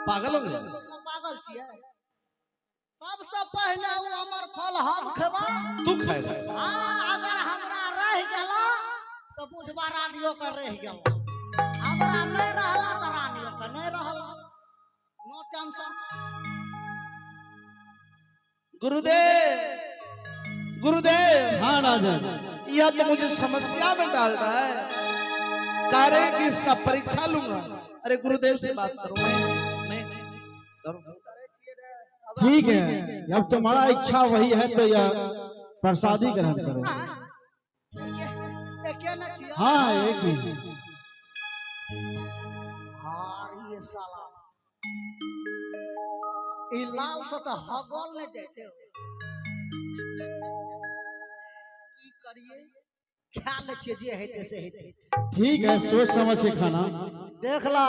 पागल हो गया। पागल छियै। सबसे पहले ओ अमर फल हम खेबा। तू खाएगा? हाँ, अगर हमरा रह गेला तो बुझबा रानियो के रह गेल, हमरा नहीं रहला तो रानियो के नहीं रहला। No tension. गुरुदेव, गुरुदेव। हाँ राजन। यह तो मुझे समस्या में डाल रहा है, कह रहे हैं कि इसका परीक्षा लूंगा। अरे गुरुदेव से बात करो, मैं करूं। ठीक है, जब तुम्हारा इच्छा वही है तो यह प्रसादी ग्रहण करो। एके न छियै? हाँ, एक ही। हाँ, ये साला ई लाल से तो हगल नहीं जाइ छै। की करिए, खा लै छियै, जे हेतै से हेतै। ठीक है, सोच समझ के खाना। देख ला।